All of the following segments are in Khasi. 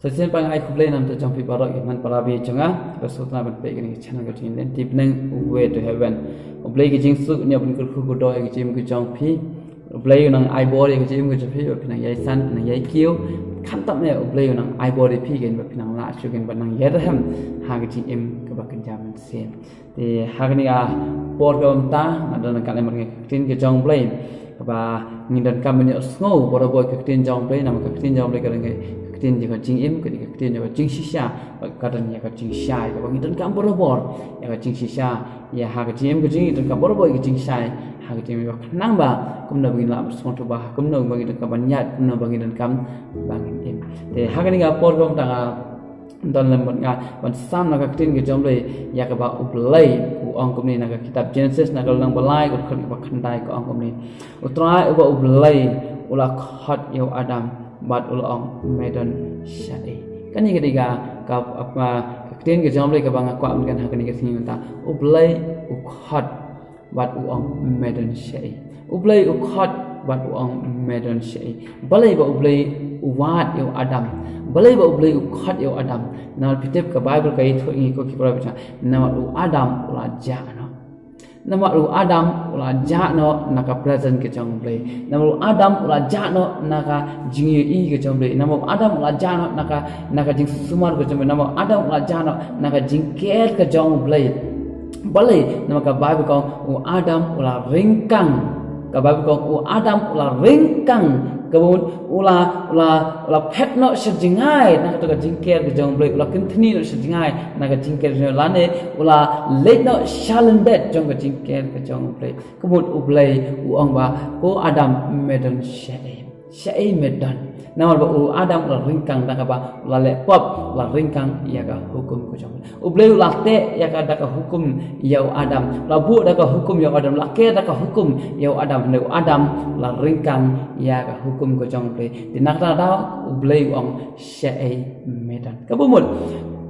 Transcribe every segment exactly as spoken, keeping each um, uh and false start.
Sa shisien pat nga ai khublei na ka bynta jong phi baroh ki hynmen para bangeit jong nga ba sngewtynnat ban peit ïa kane ka channel ka jong ngi Lynti Bneng, Way to Heaven. U Blei ka jingsuk un ïa ban kyrkhu kyrdoh ïa ka jingim ka jong phi. U Blei u nang ai bor ïa ka jingim ka jong phi ba phi nang ïai san, phi nang ïai kiew. Khamtam eh, U Blei u nang ai bor ïa phi kein ba phi nang lah shuh kein ban nang ïai rhem ha ka jingim kaba kynja mynsiem. Te ha kane ka por kaba mynta nga don ka lem ka ktien ka jong U Blei kaba ngi donkam ban ïohsngew barabor ka ktien jong U Blei, namar ka ktien jong U Blei ka dei ka ktien jong ka jingim, ka dei ka ktien jong ka jingshisha, ka don ïa ka jingshai kaba ngi donkam barabor ïa ka jingshisha ïa ha ka jingim ka jong ngi, donkam barabor ïa ka jingshai ha ka jingim, khnang ba kumno ba ngin lah ban sngewthuh, ba kumno ba ngi donkam ban ïaid, kumno ba ngi donkam ba ngin im. Te ha kane ka por kaba mynta nga don lem bad nga ban sam na ka ktien ka jong U Blei ïa kaba U Blei u ong kumne na ka kitab Genesis na ka lynnong ba lai ka dkhot kaba khyndai ka ong kumne. U Trai uba U Blei u la khot ïa u Adam bad u la ong, me don shaei. Kane ka dei ka, ka, ka, ka ktien ka jong U Blei kaba nga kwah ban kren ha kane ka sngi mynta. U Blei u khot bad u ong, me don shaei. U Blei u khot bad u ong, me don shaei. Balei ba U Blei u wad ïa u Adam? Balei ba U Blei u khot ïa u Adam? Namar phi tip ka Baibl ka ïathuh ïa ngi ko ki para bangeit, namar u Adam u la jah noh. Namar u Adam u la jah noh na ka presence ka jong U Blei. Namar u Adam u la jah noh na ka jingïohi ka jong U Blei. Namar u Adam u la jah noh na ka, na ka jingsumar ka jong U Blei. Namar u Adam u la jah noh na ka jingker ka jong U Blei. Balei? Namar ka Baibl ka ong u Adam u la ryngkang. Ka Baibl ka ong u Adam u la ryngkang. Kaba mut u la, u la, u la phet noh sha jngai na kato ka jingker ka jong U Blei, u la kynthni noh sha jngai na ka jingker ka jong U Blei, lane u la leit noh sha lyndet jong ka jingker ka jong U Blei. Kaba mut U Blei u ong ba, ko Adam, me don shaei. Shaei me don. Namar ba u Adam u la ryngkang da kaba u la leh pop, u la ryngkang ïa ka hukum ka jong U Blei. U Blei u la teh ïa ka da ka hukum ïa u Adam. U la buh da ka hukum ïa u Adam, u la ker da ka hukum ïa u Adam. Hynrei u Adam u la ryngkang ïa ka hukum ka jong U Blei. Te na kata ka daw U Blei u ong, shaei me don. Kaba mut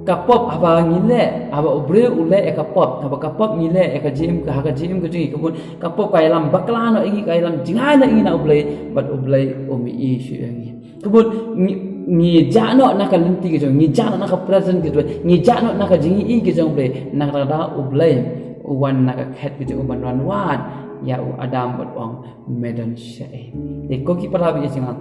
ka pop haba ngi leh, haba u briew u leh ïa ka pop, haba ka pop ngi leh ïa ka jingim, ha ka jingim ka jong ngi, kaba mut ka pop ka ïalam bakla noh ïa ngi, ka ïalam jngai noh ïa ngi na U Blei, bad U Blei um ïohi shuh ïa ngi. Kaba mut ngi, ngi jah noh na ka lynti ka jong, ngi jah noh na ka presence ka jong, ngi jah noh na ka jingïohi ka jong U Blei. Na kata ka daw U Blei u wan na ka khet ka jong u ban wan wad ïa u Adam bad u ong, me don shaei. Te ko ki para bangeit jong nga,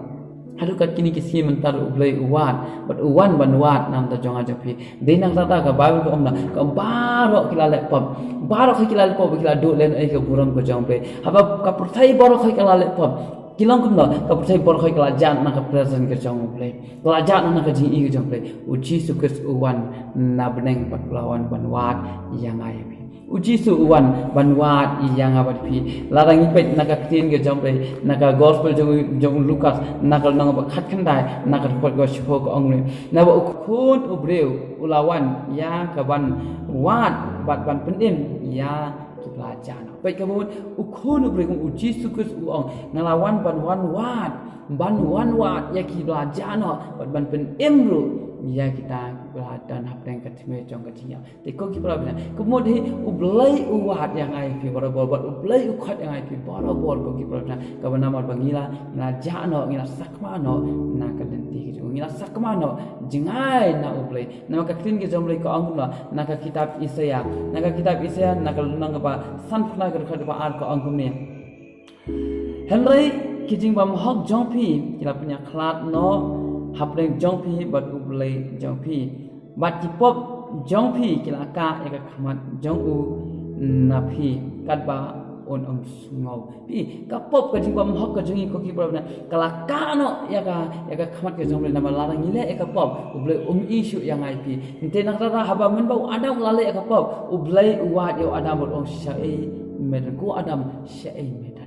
haduh kat kine ki sngi mynta ruh U Blei u wad, bad u wan ban wad na ka bynta jong nga jong phi. Dei na kata ka Baibl ka ong na, ka baroh ki la leh pop. Baroh ki la leh pop, ki la duh lehnohei ka burom ka jong U Blei. Haba ka pyrthei baroh ki la leh pop, ki long kumno? Ka pyrthei baroh ki la jah na ka presence ka jong U Blei. Ki la jah na ka jingïohi ka jong U Blei. U Jisu Khrist u wan na bneng bad u la wan ban wad ïa nga ïa phi. U Jisu u wan ban wad ïa nga bad phi. Lada ngi peit na ka ktien ka jong U Blei, na ka gospel jong, jong u Lukas, na ka lynnong ba khatkhyndai, na ka dkhot kaba shiphew ka ong kumne. Naba u Khun u briew u la wan ïa ka ban wad bad ban pynim ïa kiba la jah noh. Peit kaba mut u Khun u briew, u Jisu Khrist u ong, nga la wan ban wan wad, ban wan wad ïa kiba la jah noh, bad ban pynim ruh ïa kita kiba la don hapdeng ka tmier jong ka jingïap. Te ko ki para bangeit, kaba mut hi U Blei u wad ïa nga ïa phi barabor, bad U Blei u khot ïa nga ïa phi barabor ko ki para bangeit. Kaba namar ba ngi la, ngi la jah noh, ngi la sakma noh na ka lynti ka jong, ngi la sakma noh jngai na U Blei. Namar ka ktien ka jong U Blei ka ong kumno na ka kitab Isaïah. Na ka kitab Isaïah, na ka lynnong kaba sanphew khyndai, ka dkhot kaba ar ka ong kumne. Hynrei ki jingbymhok jong phi ki la pynïakhlad noh hapdeng jong phi bad U Blei jong phi, bad ki pop jong phi ki la kah ïa ka khmat jong u na phi, katba un ym sngew. Phi, ka pop, ka jingbymhok ka jong ngi ko ki para bangeit, ka la kah noh ïa ka, ïa ka khmat ka jong U Blei, namar lada ngi leh ïa ka pop, U Blei um ïohi shuh ïa nga ïa phi. Te na kata ka daw haba mynba u Adam u la leh ïa ka pop, U Blei u wad ïa u Adam bad u ong, shaei me don ko Adam, shaei me don.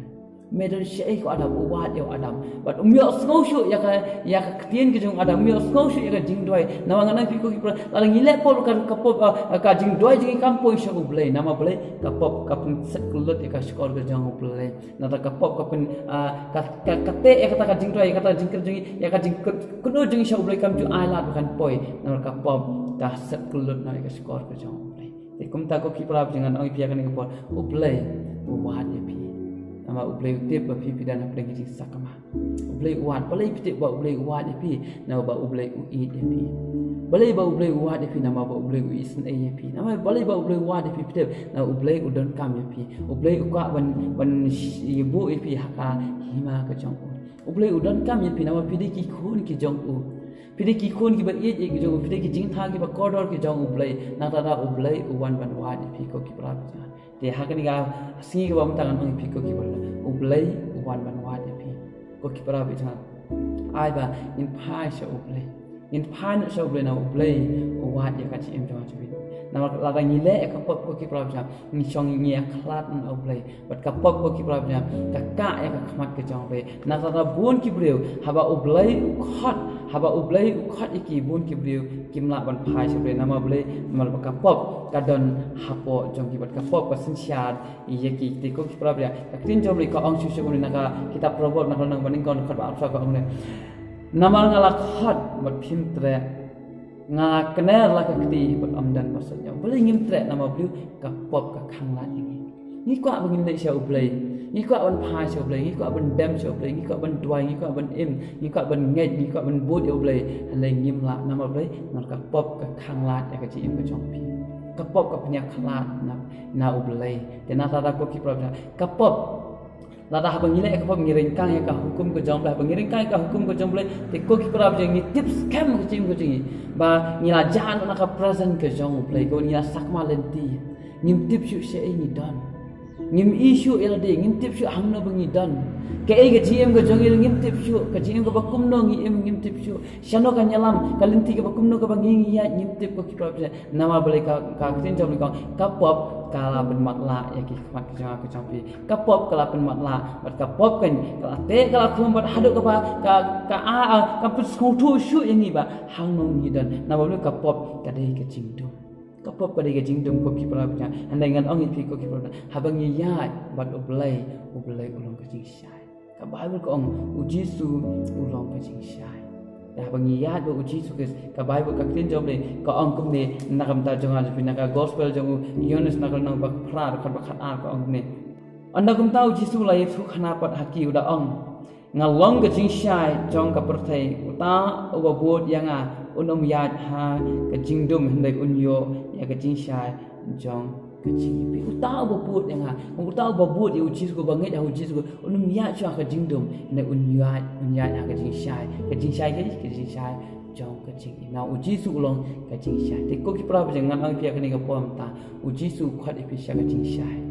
Me don shaei ko Adam, u wad ïa u Adam. Bad um ïohsngew shuh ïa ka, ïa ka ktien ka jong u Adam, um ïohsngew shuh ïa ka jingduwai. Namar nga ong ïa phi ko ki para, lada ngi leh pop ka, ka pop, ah, ka jingduwai jong ngi kam poi sha U Blei. Namar balei? Ka pop ka pynset kyllut ïa ka shkor ka jong U Blei. Nangta ka pop ka pyn, ah, ka, ka, ka teh ïa kata ka jingduwai, ïa kata ka jingkyrkhu jong ngi, ïa ka jingkyrkhu jong ngi sha U Blei, kam ju ai lad ba kan poi. Namar ka pop ka set kyllut noh ïa ka shkor ka jong U Blei. Te kumta ko ki para bangeit, nga ong ïa phi ha kane ka por, U Blei u wad ïa phi. Namar U Blei u tip ba phi phi don hapdeng ka jingsakma. U Blei u wad, balei phi tip ba U Blei u wad ïa phi? Namar ba U Blei u ïeit ïa phi. Balei ba U Blei u wad ïa phi? Namar ba U Blei u isynei ïa phi. Namar balei ba U Blei u wad ïa phi, phi tip? Namar U Blei u donkam ïa phi. U Blei u kwah ban, ban ïabuh ïa phi ha ka hima ka jong u. U Blei u donkam ïa phi namar phi dei ki khun ki jong u. Phi dei ki khun kiba ïeit ïa ki jong u. Phi dei ki jingthaw kiba kordor ki jong U Blei. Nangta da U Blei u wan ban wad ïa phi, ko ki para bangeit. Te ha kane ka sngi kaba mynta ngan ong ïa phi, ko ki para, U Blei u wan ban wad ïa phi, ko ki para bangeit. Ai ba ngin phai sha U Blei. Ngin phai noh sha U Blei, namar U Blei u wad ïa ka jingim jong nga jong phi. Namar lada ngi leh ïa ka pop, ko ki para bangeit, ngi shong ngi ïakhlad na U Blei. Bad ka pop, ko ki para bangeit, ka kah ïa ka khmat ka jong U Blei. Nangta da bun ki briew, haba U Blei u khot, haba U Blei u khot ïa ki, bun ki briew kim lah ban phai sha U Blei. Namar U Blei, namar ba ka pop ka don hapoh jong ki, bad ka pop ka synshar ïa ki. Te ko ki para bangeit, ka ktien jong U Blei ka ong shuh shuh kumne na ka kitab Proverb, na ka lynnong ba nyngkong, dkhot ba arphew saw, ka ong ne: Namar nga la khot bad phim treh, nga la kner la ka kti bad ym don ba sot ïa nga. Balei ngim treh? Namar U Blei ka pop ka khanglad ïa ngi. Ngi kwah ba ngin leit sha U Blei, ngi kwah ban phai sha U Blei, ngi kwah ban dem sha U Blei, ngi kwah ban duwai, ngi kwah ban im, ngi kwah ban ngeit, ngi kwah ban bud ïa U Blei. Hynrei ngim lah. Namar U Blei, namar ka pop ka khanglad ïa ka jingim ka jong phi. Ka pop ka pynïakhlad na, na U Blei. Te nangta da, ko ki para bangeit, ka pop, lada haba ngi leh ïa ka pop ngi ryngkang ïa ka hukum ka jong U Blei, haba ngi ryngkang ïa ka hukum ka jong U Blei, te ko ki para bangeit, ngi tip skhem ka jingim ka jong ngi ba ngi la jah noh na ka presence ka jong U Blei, ko ngi la sakma lynti. Ngim tip shuh shaei ngi don. Ngim i shuh ïa lade, ngim tip shuh hangno ba ngi don. Kaei ka jingim ka jong ngi ngim tip shuh, ka jingim kaba kumno ngi im ngim tip shuh. Shano kan ïalam, ka lynti kaba kumno kaba ngi ngi ïaid ngim tip, ko ki para bangeit. Namar balei? Ka, ka ktien jong U Blei ka ong, ka pop ka la pynmatlah ïa ki khmat ka jong nga ka jong phi. Ka pop ka la pynmatlah, bad ka pop kan ka la teh ka la khum bad haduh kaba ka, ka, a, a, ka pynsngewthuh shuh ïa ngi ba hangno ngi don. Namar balei? Ka pop ka dei ka jingdum. Ka pop ka dei ka jingdum, ko ki para bangeit. Hynrei ngan ong ïa phi, ko ki para bangeit, haba ngi ïaid bad U Blei, U Blei u long ka jingshai. Ka Baibl ka ong U Jisu u long ka jingshai. Te haba ngi ïaid bad U Jisu Khrist, ka Baibl, ka ktien jong U Blei ka ong kumne na ka bynta jong nga jong phi, na ka gospel jong u Ïoannis, na ka lynnong ba phra, dkhot ba khatar, ka ong kumne: Ynda kumta U Jisu u la ïathuhkhana pat ha ki, u da ong: Nga long ka jingshai jong ka pyrthei. Uta uba bud ïa nga un ym ïaid ha ka jingdum, hynrei un ïoh ïa ka jingshai jong ka jingim. Uta uba bud ïa nga, uta uba bud ïa U Jisu, uba ngeit ha U Jisu, un ym ïaid shuh ha ka jingdum, hynrei un ïaid, un ïaid ha ka jingshai. Ka jingshai kaei? Ka jingshai jong ka jingim. Namar U Jisu u long ka jingshai. Te ko ki para bangeit, ngan ong ïa phi ha kane ka por mynta, U Jisu u khot ïa phi sha ka jingshai.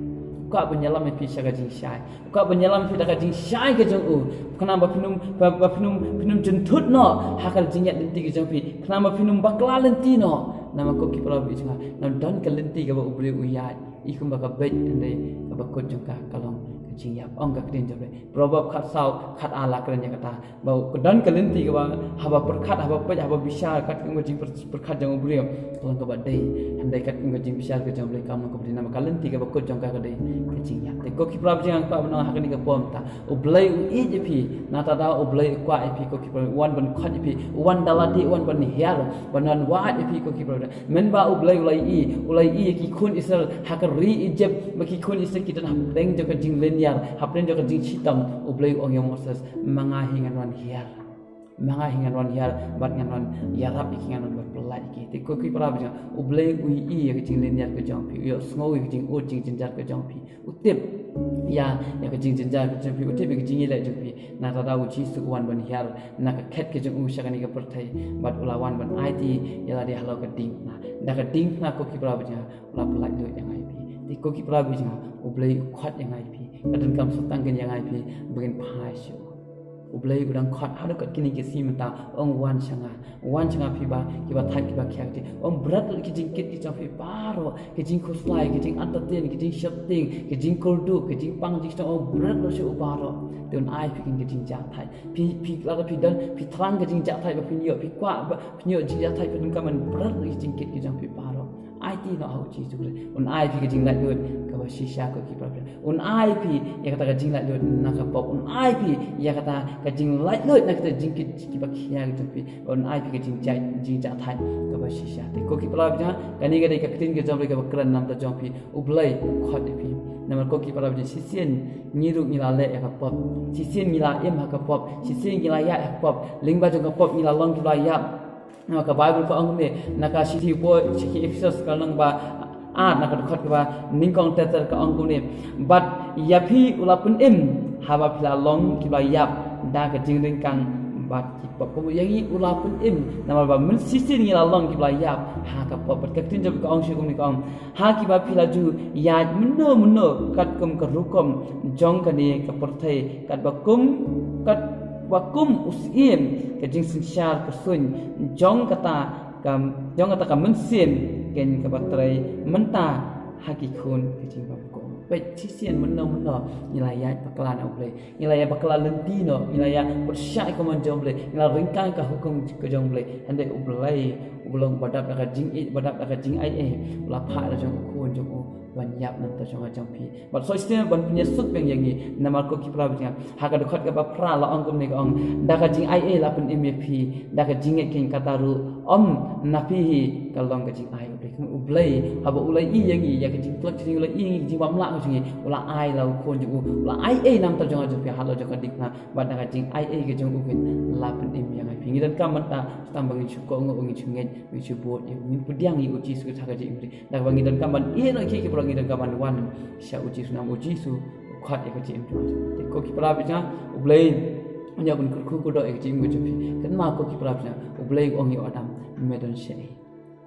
U kwah ban ïalam ïa phi sha ka jingshai. U kwah ban ïalam ïa phi da ka jingshai ka jong u. Khnang ba phin ym, ba, ba phin ym, phin ym jynthut noh ha ka jingïaid lynti ka jong phi. Khnang ba phin ym bakla lynti noh. Namar ko ki para bangeit jong nga, namar don ka lynti kaba U Blei u ïaid. I kumba ka beit, hynrei kaba kut jong ka ka long ka jingïap, ong ka ktien jong U Blei. Proverb khatsaw khatar la kren ïa kata. Ba ka don ka lynti kaba haba pyrkhat, haba peit, haba bishar, katkum ka jingpyrkhat jong u briew ka long kaba dei, hynrei katkum ka jingbishar ka jong U Blei kam long kaba dei. Namar ka lynti kaba kut jong ka ka dei ka jingïap. Te ko ki para bangeit, nga kwah ban ong ha kane ka por mynta, U Blei u ïeit ïa phi. Nangta da U Blei u kwah ïa phi, ko ki para bangeit, u wan ban khot ïa phi, u wan da lade, u wan ban hiar, ban wan wad ïa phi, ko ki para bangeit. Mynba U Blei u la ïohi, u la ïohi ïa ki khun Israel ha ka ri Egypt, ba ki khun Israel ki don hapdeng jong ka jinglynñiar, hapdeng jong ka jingshitom, U Blei u ong ïa u Moses, ma nga hi ngan wan hiar. Ma nga hi ngan wan hiar, bad ngan wan ïarap ïa ki, ngan wan pyllait ïa ki. Te ko ki para bangeit, U Blei u ïohi ïa ka jinglynñiar ka jong phi, u ïohsngew ïa ka jingud jingjynjar ka jong phi. U tip ïa, ïa ka jingjynjar ka jong phi, u tip ïa ka jingïaleh jong phi. Nangta da U Jisu u wan ban hiar na ka khet ka jong u sha kane ka pyrthei, bad u la wan ban aiti ïa lade halor ka diengphna. Da ka diengphna, ko ki para bangeit, u la pyllait lut ïa nga ïa phi. Te ko ki para bangeit, U Blei u khot ïa nga ïa phi. Ka donkam sa tang kane ïa nga ïa phi ba ngin phai sha u. U Blei u dang khot haduh kat kine ki sngi mynta, ong wan sha nga. Wan sha nga phi ba, kiba thait kiba khiah. Ong bret lut ki jingkit ki jong phi baroh, ki jingkhuslai, ki jingentertain, ki jingsheptieng, ki jingkyrduh, ki jingpang jingshitom, ong bret lut sha u baroh. Te un ai phi kin ki jingjahthait. Phi, phi lada phi don, phi thrang ki jingjahthait ba phin ïoh, phi kwah ba phin ïoh jingjahthait, phi donkam ban bret lut ki jingkit ki jong phi baroh. Aiti noh ha u Jisu Khrist. Un ai phi ka jinglaitluid kaba shisha, ko ki para bangeit. Un ai phi ïa kata ka jinglaitluid na ka pop. Un ai phi ïa kata ka jinglaitluid na kata jing ki, kiba khia ki jong phi. Un ai phi ka jingjah, jingjah thait kaba shisha. Te ko ki para bangeit, kane ka dei ka ktien ka jong U Blei kaba kren na ka bynta jong phi. U Blei u khot ïa phi. Namar ko ki para bangeit, shisien ngi ruh ngi la leh ïa ka pop. Shisien ngi la im ha ka pop. Shisien ngi la ïaid ha ka pop. Lyngba jong ka pop ngi la long kiba la ïap. Na ka Baibl ka ong kumne, na ka shithi u poi sha ki Ephesos ka lynnong ba ar, na ka dkhot kaba nyngkong ter ter ka ong kumne. Bad ïa phi u la pynim haba phi la long kiba la ïap da ka jingryngkang bad ki pop. Kumne ïa ngi u la pynim namar ba mynshisien ngi la long kiba la ïap ha ka pop. Bad ka ktien jong ka ong sha kumne, ka ong, ha kiba phi la ju ïaid mynno mynno katkum ka rukom jong kane ka pyrthei, katba kum, katba kum u syiem ka jingsynshar ka suiñ jong kata ka, jong kata ka mynsiem keiñ kaba trei mynta ha ki khun ka jingbamkum. Peit, shisien mynno mynno ngi la ïaid bakla na U Blei. Ngi la ïa bakla lynti noh, ngi la ïa pyrshah ïa ka mon jong U Blei, ngi la ryngkang ka hukum ka jong U Blei. Hynrei U Blei u long ba dap da ka jingïeit, ba dap da ka jingaiei, u la phah la jong u Khun jong u ban ïap na ka bynta jong nga jong phi. Bad shisien ban pynïasuk biang ïa ngi, namar ko ki para bangeit, ha ka dkhot kaba phra la ong kumne, ka ong, da ka jingaiei la pynim ïa phi, da ka jingngeit keiñ, kata ruh ym na phi hi, ka long ka jingai U Blei. Kumne U Blei haba u la ïohi ïa ngi, ïa ka jingtlot jong ngi, u la ïohi ïa ngi, jingbymlah ka jong ngi, u la ai la u Khun jong u, u la aiei na ka bynta jong nga jong phi halor jong ka diengphna. Bad na ka jingaiei ka jong u keiñ la pynim ïa nga ïa phi. Ngi donkam mynta tang ba ngin shu kohnguh, ngin shu ngeit, ngin shu bud ïa u, ngin pdiang ïa u Jisu ha ka jingim. Da kaba ngi donkam ban ïehnoh, ki ki para, ngi donkam ban wan sha u Jisu, namar u Jisu u khot ïa ka jingim jong ngi. Te ko ki para bangeit, U Blei u ñiew ban kyrkhu kyrdoh ïa ka jingim ka jong phi. Kynmaw ko ki para bangeit, U Blei u ong ïa u Adam, me don shaei?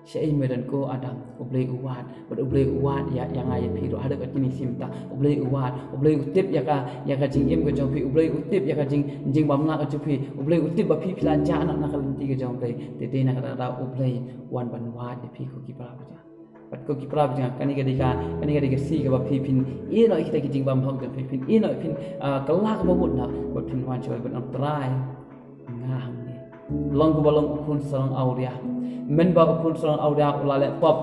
Shaei me don ko Adam? U Blei u wad. Bad U Blei u wad ïa, ïa nga ïa phi ruh haduh katne sien mynta. U Blei u wad. U Blei u tip ïa ka, ïa ka jingim ka jong phi. U Blei u tip ïa ka jing, jingbymlah ka jong phi. U Blei u tip ba phi, phi la jah noh na ka lynti ka jong U Blei. Te dei na kata ka daw U Blei u wan ban wad ïa phi, ko ki para bangeit. Bad ko ki para bangeit, kane ka dei ka, kane ka dei ka sngi kaba phi phin ïehnoh ïa kita ki jingbymhok jong phi, phin ïehnoh, phin, ah, kylla kaba mut noh, bad phin wan sha U Blei ban ong, Trai, nga hangne. Long kumba long u khun sarong awria. Mynba u khun sarong awria u la leh pop,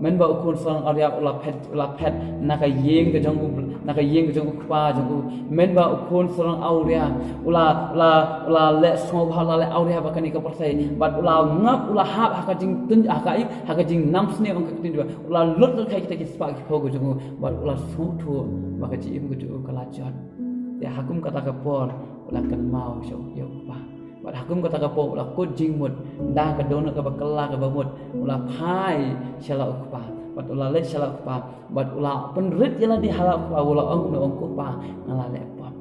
mynba u khun sarong awria u la phet, u la phet na ka ïing ka jong u, na ka ïing ka jong u kpa jong u. Mynba u khun sarong awria u la, u la, u la leh sngewbha, u la leh awria bad kane ka pyrthei, bad u la ngap, u la hap ha ka jingtynjuh, ha ka, ha ka jingnam sniew, ong ka ktien jong u, u la lut lut ha kita ki spah ki phew ka jong u, bad u la sngewthuh ba ka jingim ka jong u ka la jot. Te ha kum kata ka por u la kynmaw sha u, ïa u kpa. Bad ha kum kata ka por u la kut jingmut, da ka dohnud kaba kylla kaba mut, u la phai sha la u kpa. Bad u la leit sha la u kpa, bad u la pynrit ïa lade ha la u kpa, u la ong, u la ong, Ko Pa, nga la leh pop.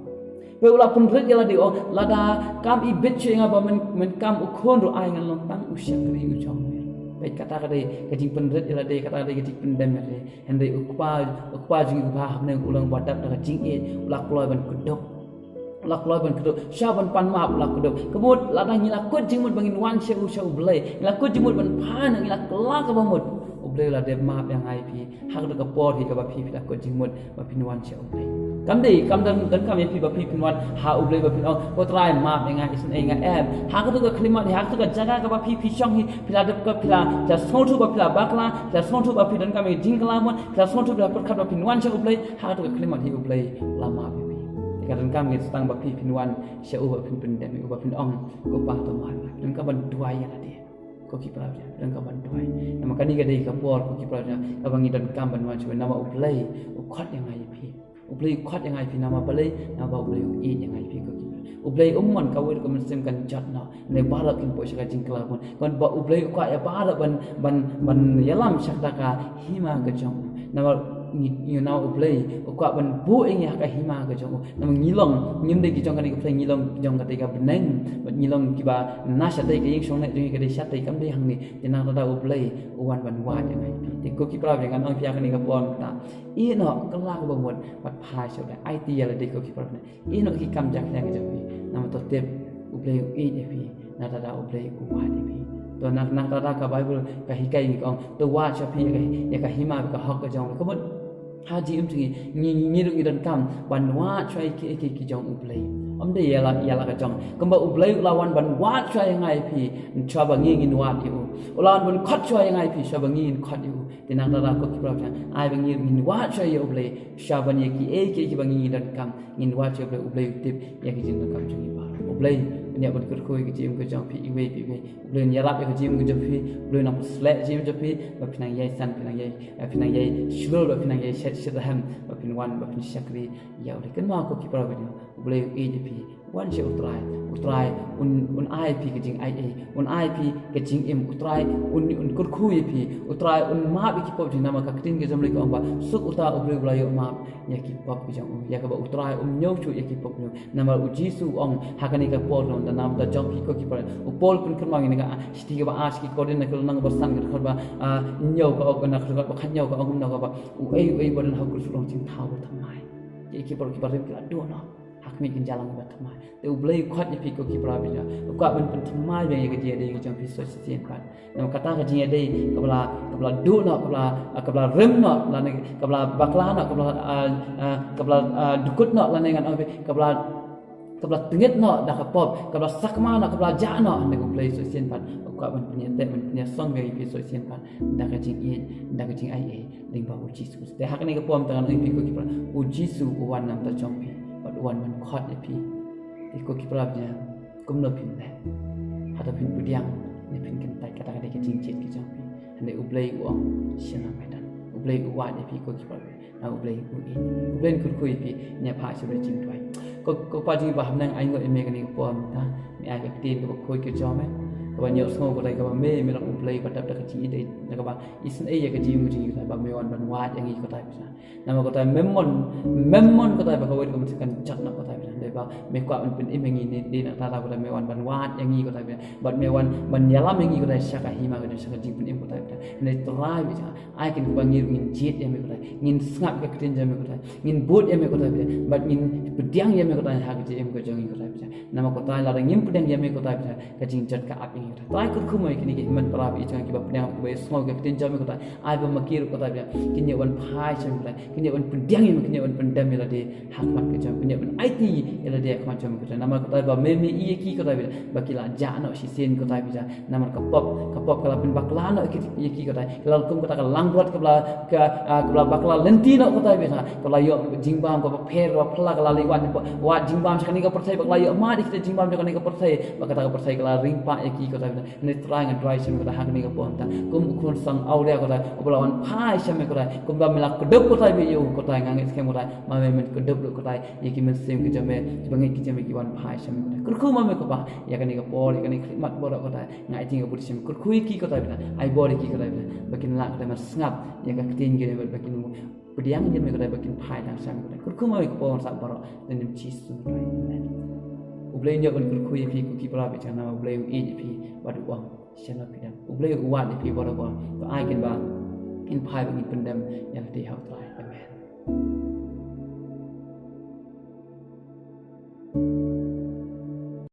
Peit, u la pynrit ïa lade, u ong, lada kam ibit shuh ïa nga ba men, men kam u khun ruh, ai ngan long tang u shakri u jong me. Peit, kata ka dei ka jingpynrit ïa lade, kata ka dei ka jingpyndem ïa lade. Hynrei u Kpa, u Kpa jong ngi uba ha bneng u long ba dap da ka jingïeit, u la kloi ban kdup. U la kloi ban kdup, sha ban pan map u la kdup. Ka mut lada ngi la kut jingmut ba ngin wan sha u, sha U Blei, ngi la kut jingmut ban pan, ngi la kylla kaba mut, U Blei u la dep map ïa nga ïa phi. Ha kata ka por hi kaba phi, phi la kut jingmut ba phin wan sha U Blei. Kam dei, kam don, donkam ïa phi ba phi phin wan ha U Blei ba phin ong, Ko Trai, map ïa nga, isynei ïa nga, em. Ha kata ka khyllipmat hi, ha kata ka jaka kaba phi, phi shong hi, phi la dep ka, phi la, phi la sngewthuh ba phi la bakla, phi la sngewthuh ba phi donkam ïa ka jingkylla mut, phi la sngewthuh, phi la pyrkhat ba phin wan sha U Blei. Ha kata ka khyllipmat hi U Blei u la map ïa phi. Te ka donkam ïa ka sdang ba phi phin wan sha u ba phin pyndem ïa u, ba phin ong, Ko Pa, to map ïa nga. Phi donkam ban duwai ïa lade. Ko ki para bangeit, phi donkam ban duwai. Namar kane ka dei ka por, ko ki para bangeit, kaba ngi donkam ban wan sha U Blei, namar U Blei u khot ïa nga ïa phi. U Blei u khot ïa nga ïa phi namar balei? Namar ba U Blei u ïeit ïa nga ïa phi, ko ki para bangeit. U Blei um mon kawei ruh ka mynsiem kan jot noh. Hynrei baroh kin poi sha ka jingkylla mut. Ka mut ba U Blei u kwah ïa baroh ban, ban, ban ïalam sha kata ka hima ka jong u. Namar ngi, ngi ïohi U Blei u kwah ban buh ïa ngi ha ka hima ka jong u. Namar ngi long, ngim dei ki jong kane ka pyrthei, ngi long ki jong katei ka bneng. Bad ngi long kiba na shatei, ka ïing shong neh jong ngi ka dei shatei, kam dei hangne. Te na kata ka daw U Blei u wan ban wad ïa nga ïa phi. Te ko ki para bangeit, ngan ong ïa phi ha kane ka por mynta, ïehnoh, kylla kaba mut bad phai sha U Blei. Aiti ïa lade, ko ki para bangeit. Ïehnoh ki kam jakhlia ka jong phi. Namar to tip U Blei u ïeit ïa phi. Na kata ka daw U Blei u wad ïa phi. To na, na kata ka daw ka Baibl ka hikai ngi, ka ong, to wad sha phi ïa ka, ïa ka hima bad ka hok ka jong U Blei. Ka mut ha ka jingim jong ngi, ngi, ngi ruh ngi donkam ban wad shuwa ïa kiei kiei ki jong U Blei. Ym dei ïa la, ïa la ka jong. Kumba U Blei u la wan ban wad shuwa ïa nga ïa phi, shuwa ba ngi ngin wad ïa u. U la wan ban khot shuwa ïa nga ïa phi, shuwa ba ngi ngin khot ïa u. Te nangta ko ki para bangeit, ai ba ngi ngin wad shuwa ïa U Blei, shuwa ban ïa kiei kiei kiba ngi donkam, ngin wad shuwa ïa U Blei, U Blei u tip ïa ki jingdonkam jong ngi baroh. U Blei un ïa ban kyrkhu ïa ka jingim ka jong phi iwei pa iwei. U Blei un ïarap ïa ka jingim ka jong phi, U Blei un nang pynsleh jingim jong phi, ba phin nang ïai san, phin nang ïai, eh, phin nang ïai shlur, ba phin nang ïai shet shitrhem, ba phin wan, ba phin shakri ïa U Blei. Kynmaw ko ki para bangeit, U Blei u ïeit ïa phi. Wan sha U Trai, U Trai un, un ai phi ka jingaiei, un ai phi ka jingim, U Trai un, un kyrkhu ïa phi, U Trai un map ïa ki pop jong phi, namar ka ktien ka jong U Blei ka ong ba suk uta U Blei uba la ïoh map ïa ki pop ki jong u, ïa kaba U Trai um ñiew shuh ïa ki pop ki jong u. Namar U Jisu u ong ha kane ka por jong, da nam da jong phi ko ki para, U Paul pynkynmaw ïa kane ka, ah, shithi kaba ar sha ki Korinth na ka lynnong ba san ka dkhot ba, ah, hynñiew ka ong, na ka dkhot ba khathynñiew ka ong kumno, ka ba uei uei ba don ha U Khrist u long jingthaw ba thymmai. Ïa ki para ki para ki la duh noh ha khmih kynja lang ba thymmai. Te U Blei u khot ïa phi ko ki para bangeit, u kwah ban pynthymmai biang ïa ka jingïadei ka jong phi sa shisien pat. Namar kata ka jingïadei kaba la, kaba la duh noh, kaba la, kaba la rim noh, lane kaba la bakla noh, kaba la, ah, ah, kaba la, ah, dukut noh, lane ngan ong phi, kaba la, kaba la tngit noh da ka pop, kaba la sakma noh, kaba la jah noh, hynrei U Blei sa shisien pat u kwah ban pynïateh, ban pynïasong biang ïa phi sa shisien pat da ka jingïeit, da ka jingaiei lyngba U Jisu. Te ha kane ka por mynta ngan ong ïa phi ko ki para, U Jisu u wan na ka bynta jong phi, bad u wan ban khot ïa phi. Te ko ki para bangeit, kumno phin leh? Hato phin pdiang ne phin kyntait? Kata ka dei ka jingjied ka jong phi. Hynrei U Blei u ong, sha nga me don. U Blei u wad ïa phi ko ki para bangeit. Na U Blei u ïeit. U Blei un kyrkhu ïa phi, ngin ïa phai sha ba la jingduwai. Ko, ko Pa jong ngi ba ha bneng, ai nguh ïa me kane ka por mynta. Me ai ka ktien kaba khuid ka jong me, kaba ñiew sngew, kata kaba me, me long U Blei ba dap da ka jingïeit, da kaba isynei ïa ka jingim ka jong ngi, kata ba me wan ban wad ïa ngi, kata Pisa. Namar kata mem mon, mem mon kata ba kawei ka mynsiem kan jot noh, kata Pisa. Dei ba me kwah ban pynim ïa ngi ne, dei na kata kata me wan ban wad ïa ngi, kata Pisa. Bad me wan ban ïalam ïa ngi, kata, sha ka hima ka jong, sha ka jingpynim, kata Pisa. Ne Trai Pisa. Ai kin kaba ngi ruh ngin jied ïa me, kata. Ngin sngap ka ktien jong me, kata. Ngin bud ïa me, kata Pisa. Bad ngin pdiang ïa me, kata, ha ka jingim ka jong ngi, kata Pisa. Namar kata lada ngim pdiang ïa me, kata Pisa, ka jingjot ka ap ïa ngi, kata. Trai kyrkhu mo ïa kine ki hynmen para baieit jong ngi kiba pdiang, kiba ïohsngew ka ktien jong me, kata. Ai ba ma ki ruh, kata Pisa, kin ïoh ban phai sha me, kata. Kin ïoh ban pdiang ïa me, kin ïoh ban pyndem ïa lade ha khmat ka jong me, kin ïoh ban aiti ïa lade ha khmat jong me, kata. Namar kata ba me, me ïohi ïa ki, kata Pisa, ba ki la jah noh shisien, kata Pisa. Namar ka pop, ka pop ka la pynbakla noh ïa ki, kata. Ka la kum kata ka langbrot kaba la, ka, ah, kaba la bakla lynti noh, kata Pisa. Ka la ïoh jingbam kaba pher, kaba phylla, ka la leit wad, wad jingbam sha kane ka pyrthei, ba ka la ïoh mad ïa kita jingbam jong kane ka pyrthei, ba kata ka pyrthei ka la ring pah ïa ki, kata Pisa. Ne Trai nga duwai sha me, kata, ha kane ka por mynta, kum u khun song awria, kata, uba la wan phai sha me, kata, kumba me la kdup, kata, ïa u, kata, nga ngeit skhem, kata, ma me men kdup ruh, kata, ïa ki mynsiem ki jong me, kiba ngeit ki jong me ki wan phai sha me, kata. Kyrkhu ma me ko Pa ïa kane ka por, ïa kane ka khlieh mat baroh, kata, nga ai jingkyrkhu sha me, kyrkhu ïa ki, kata Pisa, ai bor ïa ki, kata Pisa, ba kin lah, kata, ban sngap ïa ka ktien jong me, ba kin pdiang ïa me, kata, ba kin phai tang sha me, kata. Kyrkhu ma me ko Pa, sa baroh, ha ka kyrteng Jisu, kata. Amen. U Blei un ïoh ban kyrkhu ïa phi ko ki para bangeit, namar U Blei u ïeit ïa phi, bad u ong, sha nga phi don. U Blei u wad ïa phi baroh, to ai kin ba, kin phai ba ngin pyndem ïa lade ha U Trai. Amen.